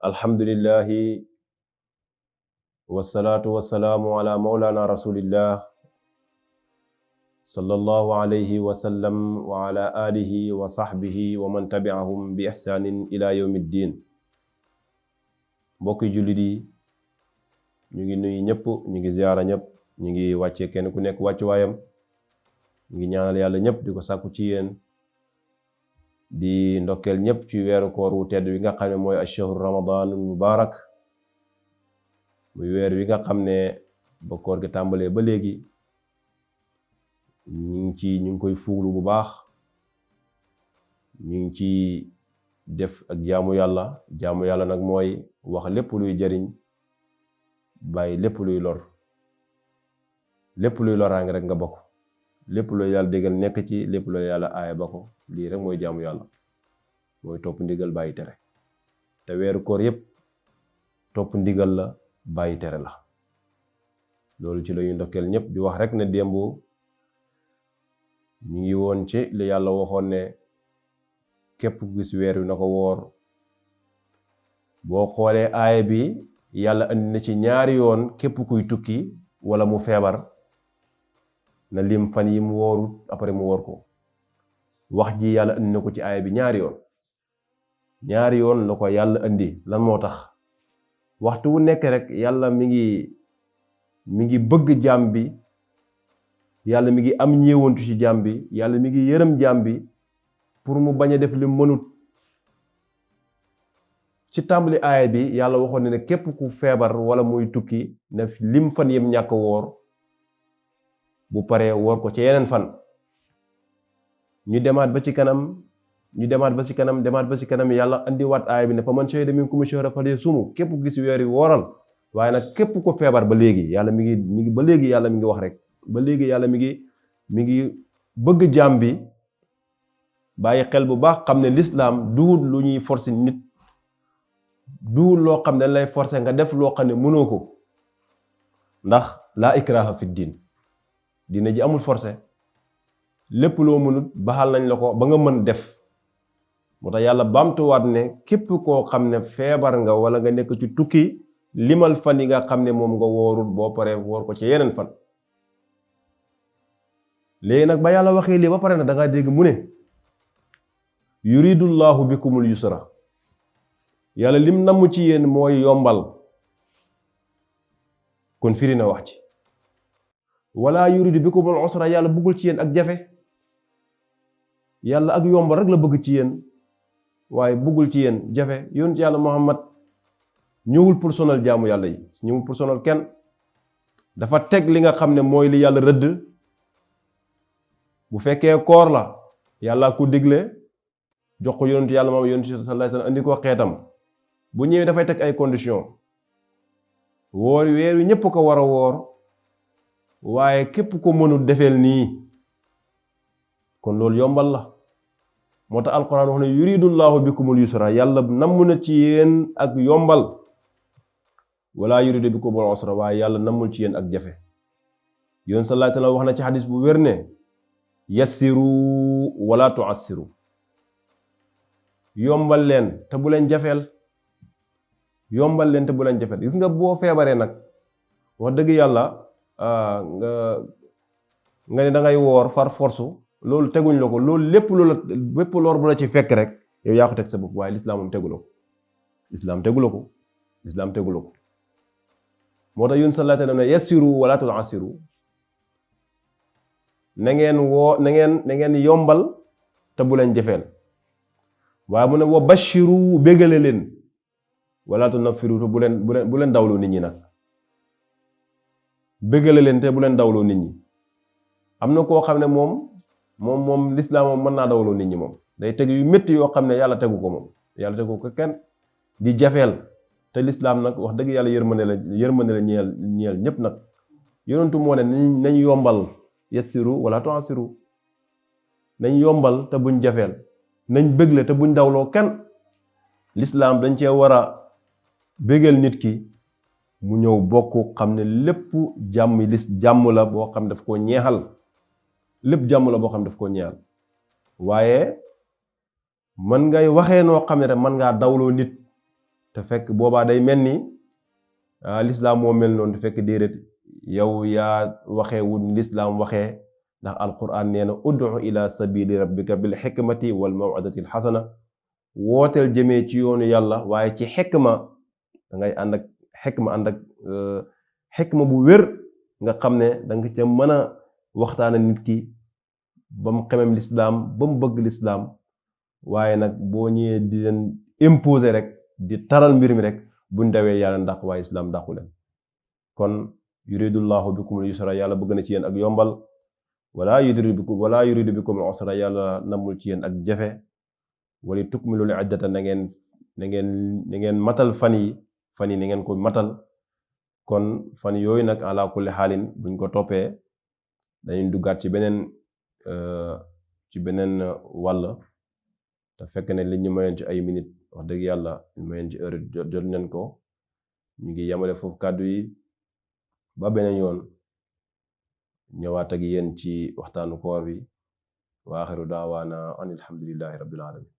alhamdulillahi wassalatu wassalamu ala maulana rasulillah sallallahu alayhi wa sallam wa ala alihi wa sahbihi wa man tabi'ahum bi ihsanin ila yawmiddin. mbokki jullit yi ñu ngi nuyu ñëpp, ñu ngi ziyaara ñëpp, ñu ngi wàcce kenn ku nekk wàcc waayam, ñu ngi ñaanal yàlla ñëpp di ko sàkku ci yéen, di ndokkeel ñëpp ci weeru koor wu tedd wi nga xam ne mooy ashahru ramadanul mubarak, muy weer wi nga xam ne ba koor gi tàmbalee ba léegi ñu ngi koy fuuglu bu baax, ñu ngi ci def ak jaamu yàlla nag mooy wax lépp luy jariñ, bàyyi lépp luy lor, lépp luy loraange rek nga bokk, lépp lu yàlla digal nekk ci, lépp lu yàlla aaya ba ko. lii rek mooy jaamu yàlla, mooy topp ndigal bàyyi tere. te weeru koor yépp topp ndigal la, bàyyi tere la. loolu ci la ñuy ndokkeel ñépp di wax rek ne démb ñu ngi woon ci li yàlla waxoon ne képp ku gis weer wi na ko woor. boo xoolee aaya bi yàlla andi na ci ñaari yoon képp kuy tukki wala mu feebar na lim fan yi mu woorut après mu woor ko. wax ji yàlla andi na ko ci aaya bi ñaari yoon la ko yàlla andi. lan moo tax? waxtu wu nekk rek yàlla mi ngi bëgg jaam bi, yàlla mi ngi am ñeewantu ci jaam bi, yàlla mi ngi yërëm jaam bi pour mu bañ a def li mënut. ci tàmbali aaya bi yàlla waxoon ne képp ku feebar wala muy tukki ne lim fan yem ñàkk woor, bu paree woor ko ci yeneen fan. ñu demaat ba ci kanam yàlla andiwaat aaya bi ne fa man shahida minkum shahra falyasumhu, képp ku gis weer wi wooral. waaye nag képp ko feebar ba léegi yàlla mi ngi ba léegi yàlla mi ngi wax rek, ba léegi yàlla mi ngi bëgg jaam bi bàyyi xel bu baax, xam ne lislaam duwul lu ñuy forcer nit, duwul loo xam ne dañ lay forcer nga def loo xam ne mënoo ko. ndax laa ikraha fi diina ji amul forcer. lépp loo mënut baxal nañ la ko ba nga mën def. moo tax yàlla baamtuwaat ne képp koo xam ne feebar nga wala nga nekk ci tukki, limal fan yi nga xam ne moom nga woorut, boo paree woor ko ci yeneen fan. léegi nag ba yàlla waxee lii ba pare na da ngaa dégg mu ne yuridullahu bikumul yusra, yàlla lim namm ci yéen mooy yombal. kon firi na wax ci. wala yuridu bikumul usra, yàlla bëggul ci yéen ak jafe. yàlla ak yombal rek la bëgg ci yéen, waaye bëggul ci yéen jafe. yonent yàlla Muhammad ñëwul pour sonal jaamu yàlla yi, ñëwul pour sonal kenn. dafa teg li nga xam ne mooy li yàlla rëdd. bu fekkee koor la yàlla ku digle, jox ko yonent yàlla moom yonent sallallahu alayhi wasallam andi ko xeetam. bu ñëwee dafay teg ay condition. woor weer wi ñépp ko war a woor, waaye képp ko mënul defeel nii. kon loolu yombal la. moo tax alquran wax ne yuridullahu bikumul yusra, yàlla namm na ci yéen ak yombal. wala yuridu bikumul usra, waaye yàlla nammul ci yéen ak jafe. yoon sallallahu alayhi wasallam wax na ci xadis bu wér ne yassiru wala tuassiru, yombal leen te bu leen jafeel. yombal leen te bu leen jafeel. gis nga boo feebaree nag wax dëgg yàlla nga ne da ngay woor far force, loolu teguñ la ko. loolu lépp bépp lor bu la ci fekk rek yow yaa ko teg sa bopp, waaye lislaam moom tegu la ko. lislaam tegu la ko. moo tax yun sallallahu alayhi wa sallam ne yassiru wala tu'assiru, na ngeen yombal te bu leen jafeel. waaye mu ne wa bashiru, bégale leen, wala tunaffiru, te bu leen dawloo nit ñi nag. bégale leen te bu leen dawloo nit ñi. am na koo xam ne moom lislaam moom mën naa dawloo nit ñi. moom day teg yu métti yoo xam ne yàlla tegu ko moom, yàlla tegu ko kenn, di jafeel. te lislaam nag wax dëgg yàlla yërmande la ñeel ñépp nag. yonentu moo ne nañ yombal, yassiru wala tu'assiru, nañ yombal te buñ jafeel, nañ bégle te buñ dawloo kenn. lislaam dañ cee war a bégal nit ki mu ñëw bokk, xam ne lépp jàmm la boo xam daf koo ñeexal. lépp jàmm la boo xam daf koo ñeexal. waaye mën ngay waxee noo xam ne rek mën ngaa dawloo nit te fekk boobaa day mel ni lislaam moo mel noonu te fekk déedéet yow yaa waxee wut lislaam waxee, ndax alquran nee na ud'u ila sabili rabbika bil xikmati wal maw'izati al xasana, wooteel jëmee ci yoonu yàlla waaye ci xikma, da ngay ànd ak xikma bu wér, nga xam ne danga ca mën a waxtaana nit ki ba mu xemem lislaam ba mu bëgg lislaam. waaye nag boo ñëwee di leen imposer rek di taral mbir mi rek, buñ dawee yàlla ndàq waaye islaam dàqu leen. kon yuridullahu bikumul yusra, yàlla bëgg na ci yéen ak yombal, wala yuridu bikum al usra, yàlla namul ci yéen ak jafe. wali tukmilul iddata, na ngeen matal fan yi na ngeen ko matal. kon fan yooyu nag ala kulli xaalin buñ ko toppee dañuy duggaat ci beneen wàll, te fekk ne li ñu mayoon ci ay minute wax dëgg yàlla ñu mayoon ci heure jot nañ ko. ñu ngi yamale foofu kàddu yi ba beneen yoon, ñëwaat ak yéen ci waxtaanu koor bi. wa axiru daawaana an alhamdulillahi rabbil alamin.